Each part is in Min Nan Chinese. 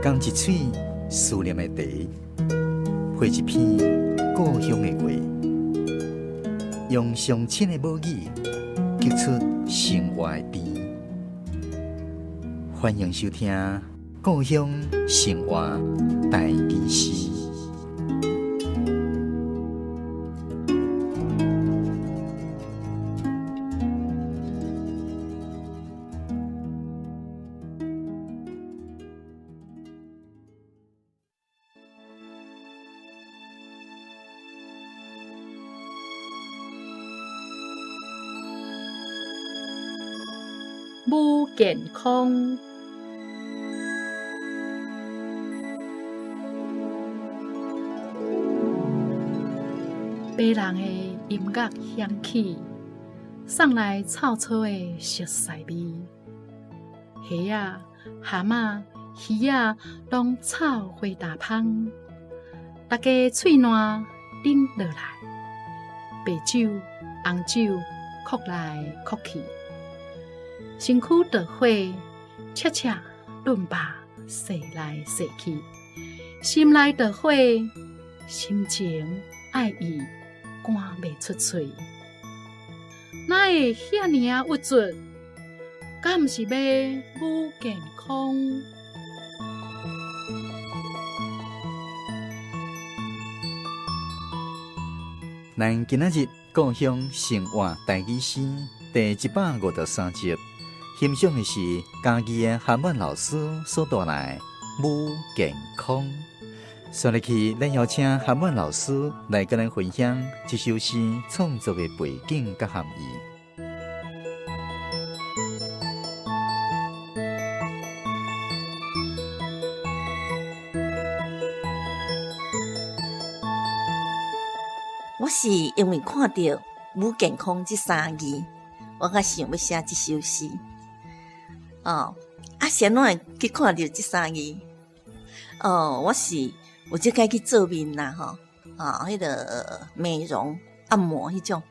仝一喙思念的茶，配一篇故鄉的話，用上親的母語，激出生活的甜。歡迎收聽《故鄉生活台語詩》。母健康，迷人的音樂響起，送來臭草的熟似味。蝦仔、蚶仔、魚仔攏臭火焦芳，大家喙瀾啉落來，白酒、紅酒，擴來擴去。身軀著火，切切論肉，踅來踅去；心內著火，心情愛意趕袂出喙。哪會遐爾仔鬱卒？敢毋是欲母健康？咱今仔日故鄉生活台語詩第153集，欣賞的是嘉義的韓曼老師所帶來的《母健康》。接落去，咱邀請韓曼老師來佮咱分享這首詩創作的背景佮含義。我是因為看著母健康這三字，我才想欲寫這首詩。哦，啊，是按怎會去看著這三字？哦，我是有這擺去做面啦，吼，哦，彼个美容按摩彼種，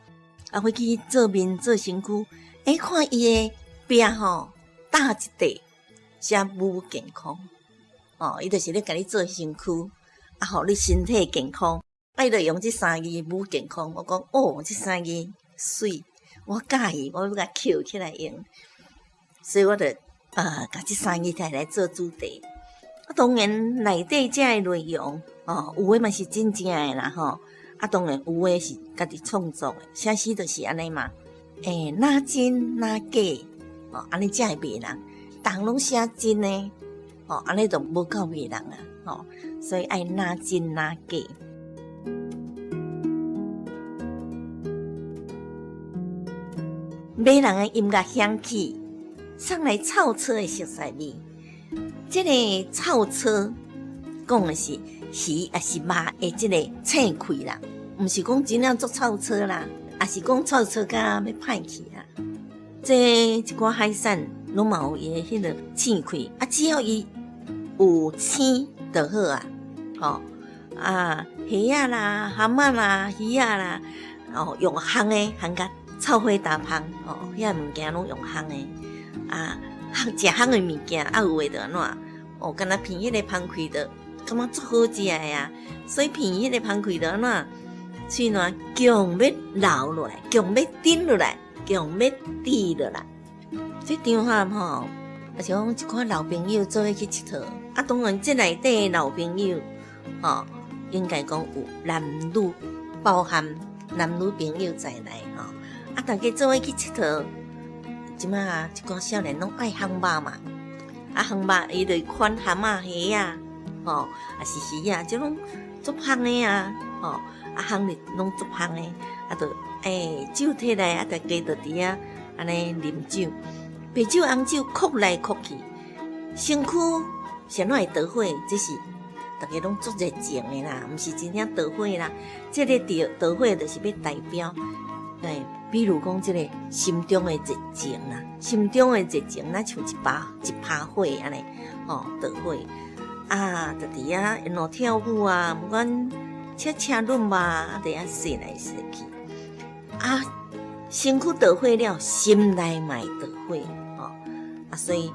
啊，會去做面做身軀，欸，看伊的壁吼，搭一塊寫母健康，哦，伊就是咧共你做身軀，啊，予你身體健康。啊，伊就用這三字母健康，我講哦，這三字媠，我佮意，我欲共抾起來用，所以我就啊，共這三字提來做主題。啊，當然內底這个內容，哦，有的嘛是真正的啦，吼。啊，當然有的是家己創作的，寫詩就是按呢嘛。欸，若真若假，哦，按呢才會迷人。逐項攏寫真的，哦，按呢就無夠迷人啊，吼。所以愛若真若假。迷人的音樂響起，送來臭草的熟似味。這个臭草講的是魚抑是肉的這个腥氣啦，毋是講真正足臭草啦，抑是講臭草甲欲歹去啊。這一寡海產攏嘛有伊的彼个腥氣，啊，只要伊有腥就好啊，吼啊，蝦仔啦、蚶仔啦、魚仔啦，哦，用烘的烘甲臭火焦芳，哦，遐物件攏用烘的，啊，烘食烘的物件，啊，有的就按怎，哦，敢若鼻彼个芳氣就感覺足好食的啊，所以鼻彼个芳氣就按怎，喙瀾強欲流落來，強欲頂落來，強欲滴落來。這場合吼，也是講一寡老朋友做伙去𨑨迌，啊，當然這內底的老朋友，吼，應該講有男女，包含男女朋友在內，吼，啊，大家做伙去𨑨迌。這擺啊，一寡少年攏愛烘肉嘛，啊，烘肉伊就款蚶仔、蝦仔，吼，抑是魚仔，這攏足芳的啊，吼，啊，烘得攏足芳的，啊，就欸，酒提來，啊，大家就佇遐按呢啉酒，白酒、紅酒，擴來擴去，身軀是按怎會著火？這是大家攏足熱情的啦，毋是真正著火啦。這个著著火就是欲代表，欸，比如講這个心中的熱情啦，心中的熱情，若像一把一把火按呢，吼，著火啊，就佇遐沿路跳舞啊，毋管切切論肉，啊，佇遐踅來踅去，啊，身軀著火了，心內嘛會著火，吼，啊，所以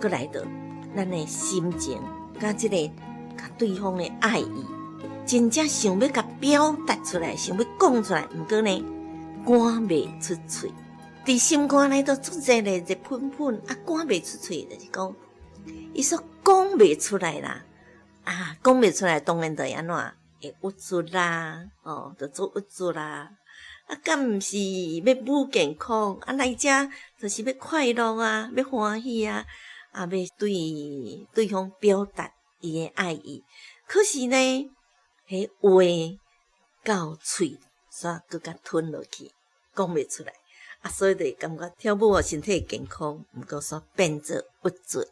閣來著咱的心情。佮這个佮對方的愛意，真正想欲共表達出來，想欲講出來，毋過呢，趕袂出喙。佇心肝內都足熱咧，熱噴噴，啊，趕袂出喙，就是講，伊所講袂出來啦，啊，講袂出來，當然就會按怎，會鬱卒啦，哦，就做鬱卒啦。啊，敢毋是欲母健康，啊來遮就是欲快樂啊，欲歡喜啊，啊，欲對對方表達伊的愛意。可是呢，彼話到喙，煞閣共吞落去，講袂出來，啊，所以就會感覺跳舞予身體健康，毋過煞變做鬱卒。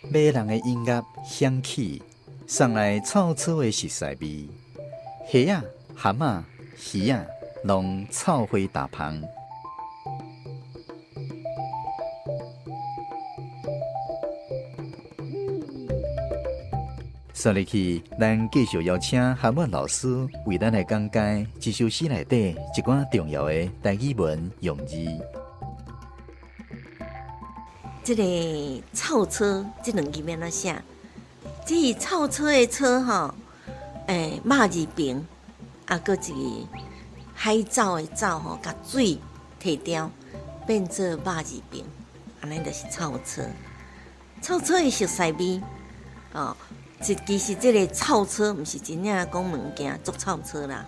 迷人的音樂響起，送來臭草的熟似味，蝦仔、蚶仔、魚仔，攏臭花大芳。煞落去，咱繼續邀請韓文老師為咱來講解這首詩內底一寡重要的台語文用字。這个臭草這兩字欲按怎寫？這是臭草的草吼，肉字邊，啊，閣一个海藻的藻吼，共水提掉，變做肉字邊，按呢就是臭草。臭草的熟似味，哦。其實這个臭草毋是真正講物件足臭草啦，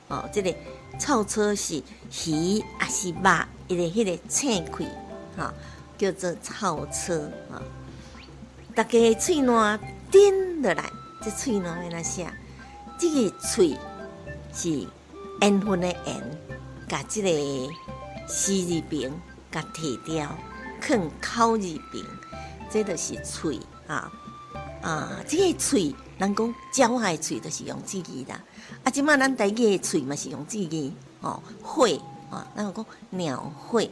哦，這个臭草是魚抑是肉，伊的彼个青氣，吼，叫做臭草，吼。逐家喙瀾甜落來，這喙瀾欲按怎寫？這个喙是緣分的緣，共這个絲字邊共提掉，囥口字邊，這就是喙，啊。啊，這个喙，人講鳥仔的喙就是用這字啦。啊，這擺咱台語的喙嘛是用這字，吼，血，啊，咱有講鳥血，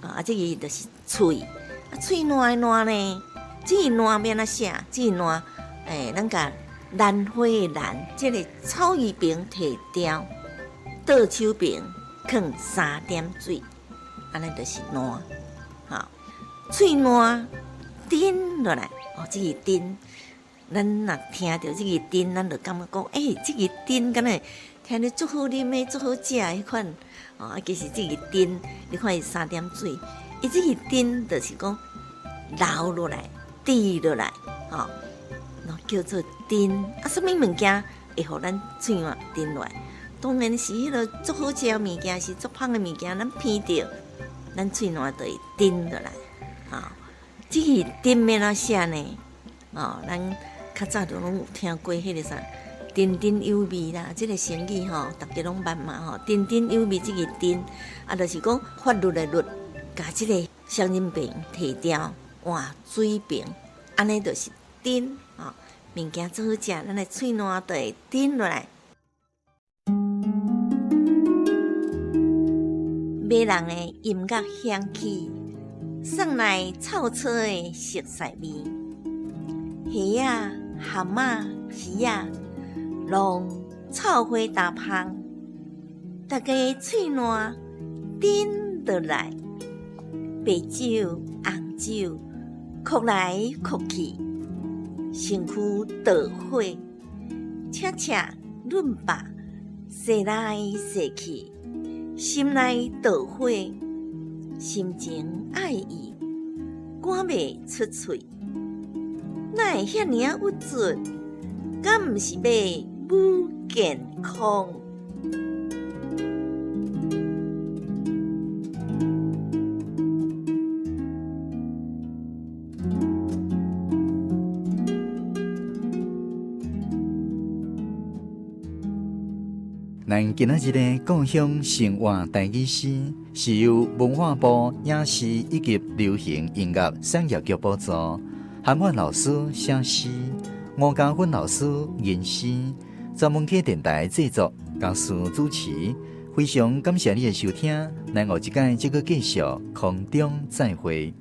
啊，這个就是喙。啊，喙瀾的瀾呢，這个瀾欲按怎寫？這个瀾，咱共蘭花的蘭，這个草字邊提掉，倒手邊囥三點水，按呢就是瀾。吼，喙瀾甜落來，哦，這个甜。咱若聽著這个甜，咱就感覺講，這个甜敢若聽著足好啉的、足好食的彼款，哦，啊，其實這个甜，你看伊三點水，伊這个甜就是講流落來、滴落來，吼，叫做甜。啊，啥物物件會予咱喙瀾甜落來？當然是彼个足好食的物件，是足芳的物件，咱鼻著，咱喙瀾就會甜落來，吼。這个甜欲按怎寫呢？哦，咱較早就攏有聽過彼个啥，津津有味啦，這个成語吼，逐家攏捌嘛吼。津津有味這个津，啊，就是講法律的律，共這个雙人旁提掉換水平，按呢就是甜吼。物件足好食，咱的喙瀾就會甜落來。迷人的音樂響起，送來臭草的熟似味。蝦仔、蚶仔、魚仔，攏臭花焦芳。逐家喙瀾甜落來，白酒、紅酒，擴來擴去，身軀著火，赤赤潤白，踅來踅去，心內著火，心情愛意，趕袂出喙。哪會遐爾仔鬱卒？敢毋是欲母健康？咱今仔日的故鄉生活台語詩，是由文化部影視以及流行音樂產業局補助，韓萬老師寫詩，吳嘉芬老師吟詩，專門客電台製作，嘉思主持。非常感謝你的收聽，咱後一擺再閣繼續空中再會。